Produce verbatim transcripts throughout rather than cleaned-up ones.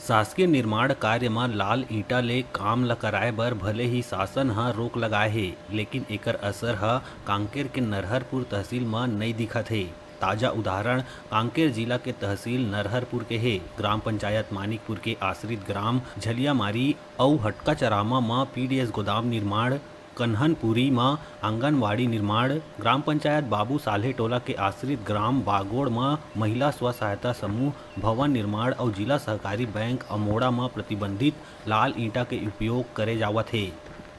शासकीय निर्माण कार्य म लाल ईंटा ले काम ल कराए बर भले ही शासन ह रोक लगाए हे, लेकिन एकर असर ह कांकेर के नरहरपुर तहसील म नइ दिखत हे। ताजा उदाहरण कांकेर जिला के तहसील नरहरपुर के हे। ग्राम पंचायत मानिकपुर के आश्रित ग्राम झलियामारी अउ हटका चरामा म पीडीएस गोदाम निर्माण, कन्हनपुरी म आंगनवाड़ी निर्माण, ग्राम पंचायत बाबू साल्हे टोला के आश्रित ग्राम बागोड़ म महिला स्व सहायता समूह भवन निर्माण अउ जिला सहकारी बैंक अमोड़ा म प्रतिबंधित लाल ईंटा के उपयोग करे जावत हे,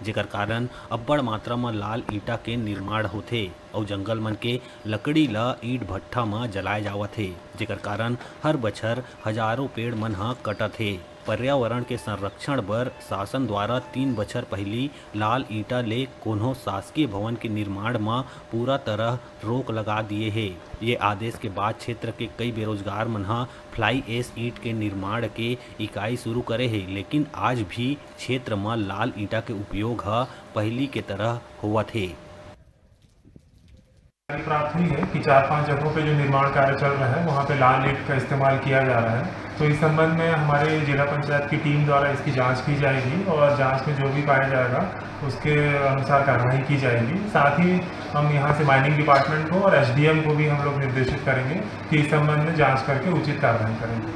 जेकर कारण अब्बड़ मात्रा म लाल ईंटा के निर्माण होथे अउ जंगल मन के लकड़ी ल ईंट भट्ठा म जलाए जावत हे, जेकर कारण हर बछर हजारों पेड़ मन ह कटत हे। पर्यावरण के संरक्षण बर शासन द्वारा तीन बछर पहिली लाल ईंटा ले कोनो शासकीय भवन के निर्माण म पूरा तरह रोक लगा दिए हे। ये आदेश के बाद क्षेत्र के कई बेरोजगार मन ह फ्लाई एश ईंट के निर्माण के इकाई शुरू करे हे, लेकिन आज भी क्षेत्र म लाल ईंटा के उपयोग ह पहिली के तरह होवत हे। प्राप्त हुई है कि चार पांच जगहों पे जो निर्माण कार्य चल रहा है, वहाँ पे लाल ईंट का इस्तेमाल किया जा रहा है। तो इस संबंध में हमारे जिला पंचायत की टीम द्वारा इसकी जांच की जाएगी और जांच में जो भी पाया जाएगा, उसके अनुसार कार्रवाई की जाएगी। साथ ही हम यहाँ से माइनिंग डिपार्टमेंट को और एसडीएम को भी हम लोग निर्देशित करेंगे कि इस संबंध में जांच करके उचित कार्रवाई करेंगे।